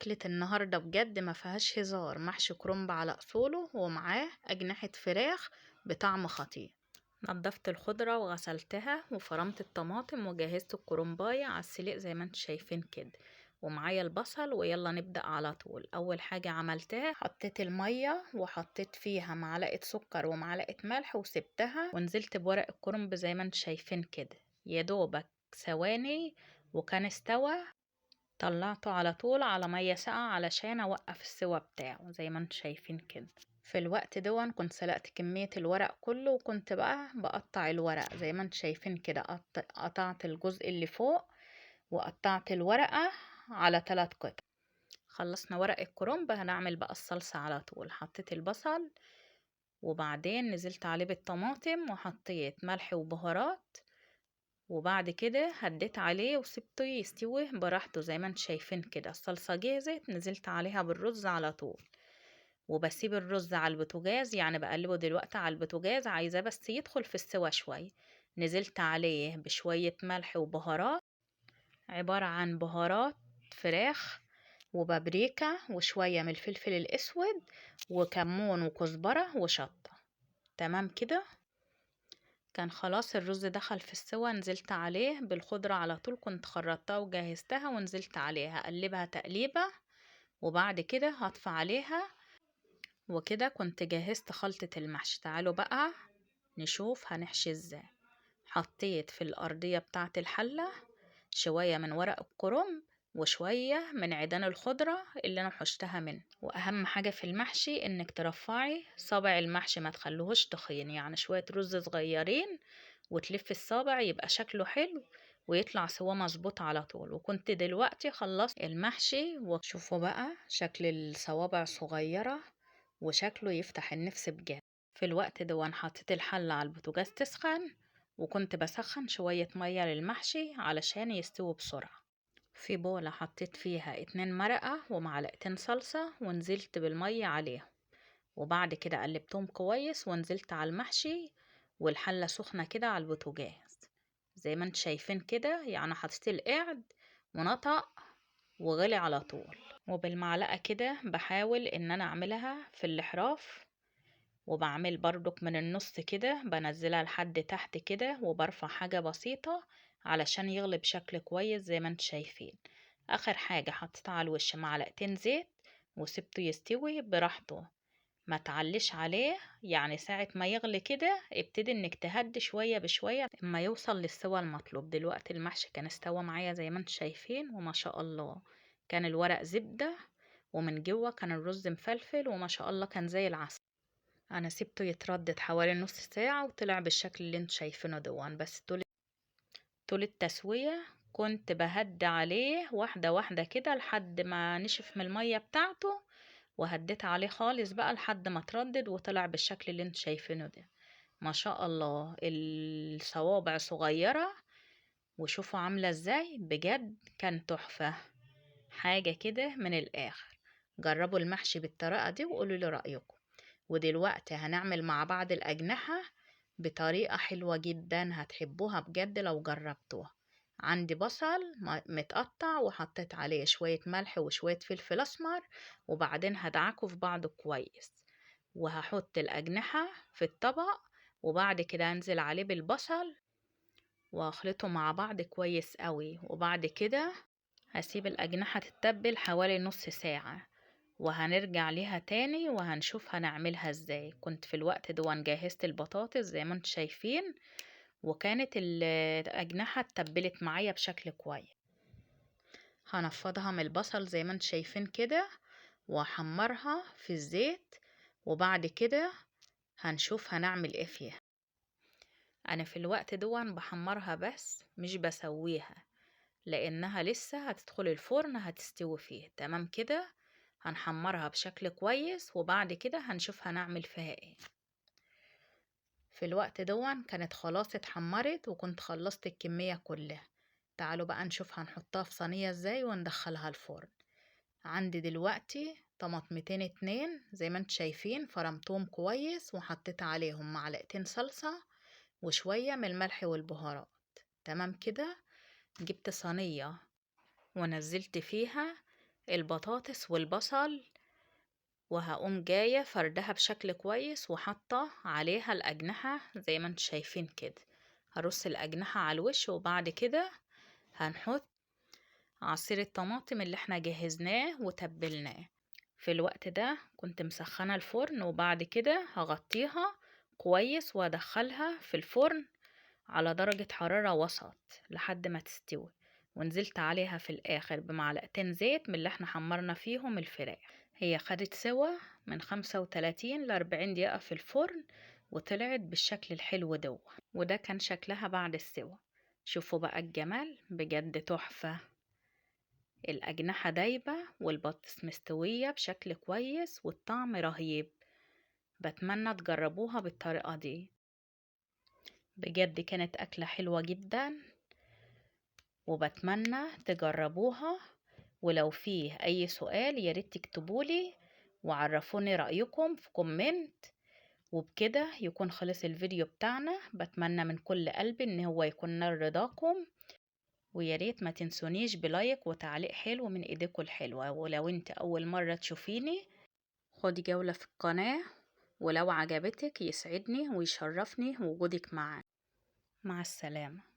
أكلة النهاردة بجد ما فيهاش هزار، محشي كرنب على أصوله ومعاه أجنحة فراخ بطعم خطير. نضفت الخضرة وغسلتها وفرمت الطماطم وجهزت الكرنباية على السليق زي ما انتم شايفين كده، ومعايا البصل. ويلا نبدأ على طول. أول حاجة عملتها حطيت المية وحطيت فيها معلقة سكر ومعلقة ملح وسبتها، ونزلت بورق الكرنب زي ما انتم شايفين كده، يا دوبك ثواني وكان استوى. طلعته على طول على مية ساقعة علشان اوقف السوا بتاعه زي ما انتم شايفين كده. في الوقت دون كنت سلقت كمية الورق كله، وكنت بقى بقطع الورق زي ما انتم شايفين كده. قطعت الجزء اللي فوق وقطعت الورقة على 3 قطع. خلصنا ورق الكرنب، هنعمل بقى الصلصة على طول. حطيت البصل وبعدين نزلت عليه بالطماطم وحطيت ملح وبهارات، وبعد كده هديت عليه وسبته يستوي براحته زي ما انتم شايفين كده. الصلصة جهزت، نزلت عليها بالرز على طول، وبسيب الرز على البوتاجاز، يعني بقلبه دلوقتي على البوتاجاز، عايزاه بس يدخل في السوا شوية. نزلت عليه بشوية ملح وبهارات، عبارة عن بهارات فراخ وبابريكا وشوية من الفلفل الأسود وكمون وكزبرة وشطة. تمام كده، كان خلاص الرز دخل في السوا. نزلت عليه بالخضرة على طول، كنت خرطتها وجهزتها ونزلت عليها، اقلبها تقليبة وبعد كده هطفي عليها. وكده كنت جهزت خلطة المحشي. تعالوا بقى نشوف هنحشي ازاي. حطيت في الأرضية بتاعة الحلة شوية من ورق الكرنب وشوية من عيدان الخضرة اللي أنا حشتها منه. وأهم حاجة في المحشي إنك ترفعي صابع المحشي، ما تخليهوش تخين، يعني شوية رز صغيرين وتلفي الصابع يبقى شكله حلو ويطلع سوا مظبوط على طول. وكنت دلوقتي خلصت المحشي، وشوفوا بقى شكل الصوابع صغيرة وشكله يفتح النفس بجد. في الوقت ده وانا حطيت الحلة على البوتاجاز تسخن، وكنت بسخن شوية مية للمحشي علشان يستوي بسرعة. في بولة حطيت فيها 2 مرقة ومعلقتين صلصة ونزلت بالمية عليهم، وبعد كده قلبتهم كويس ونزلت على المحشي والحلة سخنة كده على البوتاجاز زي ما انتم شايفين كده، يعني حطيت القعد ونطق وغلي على طول. وبالمعلقة كده بحاول ان انا اعملها في الاحراف، وبعمل برضك من النص كده، بنزلها لحد تحت كده وبرفع حاجة بسيطة علشان يغلي بشكل كويس زي ما انتم شايفين. اخر حاجة حطيت على الوش معلقتين زيت وسبته يستوي براحته، ما تعليش عليه، يعني ساعة ما يغلي كده ابتدي انك تهدي شوية بشوية اما يوصل للسوى المطلوب. دلوقتي المحشي كان استوى معايا زي ما انتم شايفين، وما شاء الله كان الورق زبدة ومن جوه كان الرز مفلفل، وما شاء الله كان زي العسل. انا سبته يتردد حوالي نص ساعة وطلع بالشكل اللي انتم شايفينه دون. بس طول التسوية كنت بهدي عليه واحدة واحدة كده لحد ما نشف من المية بتاعته، وهديت عليه خالص بقى لحد ما تردد وطلع بالشكل اللي انتم شايفينه ده. ما شاء الله الصوابع صغيرة وشوفوا عاملة ازاي، بجد كان تحفة، حاجة كده من الآخر. جربوا المحشي بالطريقة دي وقولوا لي رأيكم. ودلوقتي هنعمل مع بعض الأجنحة بطريقة حلوة جدا هتحبوها بجد لو جربتوها. عندي بصل متقطع وحطيت عليه شوية ملح وشوية فلفل أسمر، وبعدين هدعكه في بعضه كويس، وهحط الأجنحة في الطبق، وبعد كده أنزل عليه بالبصل واخلطه مع بعض كويس قوي. وبعد كده هسيب الأجنحة تتبل حوالي نص ساعة، وهنرجع ليها تاني وهنشوف هنعملها ازاي. كنت في الوقت ده جهزت البطاطس زي ما انتم شايفين، وكانت الأجنحة اتبلت معايا بشكل كويس. هنفضها من البصل زي ما انتم شايفين كده، واحمرها في الزيت، وبعد كده هنشوف هنعمل ايه فيها. انا في الوقت دون بحمرها بس مش بسويها، لانها لسه هتدخل الفرن هتستوي فيه. تمام كده هنحمرها بشكل كويس، وبعد كده هنشوف هنعمل فيها ايه. في الوقت دون كانت خلاص اتحمرت وكنت خلصت الكمية كلها. تعالوا بقى نشوف هنحطها في صينية ازاي وندخلها الفرن. عندي دلوقتي طماطمتين 2 زي ما انتم شايفين، فرمتهم كويس وحطيت عليهم معلقتين صلصة وشوية من الملح والبهارات. تمام كده جبت صينية ونزلت فيها البطاطس والبصل، وهقوم جاية فردها بشكل كويس وحاطة عليها الأجنحة زي ما انتم شايفين كده. هرص الأجنحة على الوش، وبعد كده هنحط عصير الطماطم اللي احنا جهزناه وتبلناه. في الوقت ده كنت مسخنة الفرن، وبعد كده هغطيها كويس وادخلها في الفرن على درجة حرارة وسط لحد ما تستوي. ونزلت عليها في الآخر بمعلقتين زيت من اللي احنا حمرنا فيهم الفراخ. هي خدت سوا من 35 ل40 دقيقة في الفرن، وطلعت بالشكل الحلو ده، وده كان شكلها بعد السوا. شوفوا بقى الجمال، بجد تحفة. الأجنحة دايبة والبطاطس مستوية بشكل كويس والطعم رهيب. بتمنى تجربوها بالطريقة دي، بجد كانت أكلة حلوة جدا، وبتمنى تجربوها. ولو فيه أي سؤال ياريت تكتبولي وعرفوني رأيكم في comment. وبكده يكون خلص الفيديو بتاعنا. بتمنى من كل قلبي إن هو يكون نال رضاكم، وياريت ما تنسونيش ب like وتعليق حلو من ايديكم الحلوة. ولو انت أول مرة تشوفيني خدي جولة في القناة، ولو عجبتك يسعدني ويشرفني وجودك معانا. مع السلامة.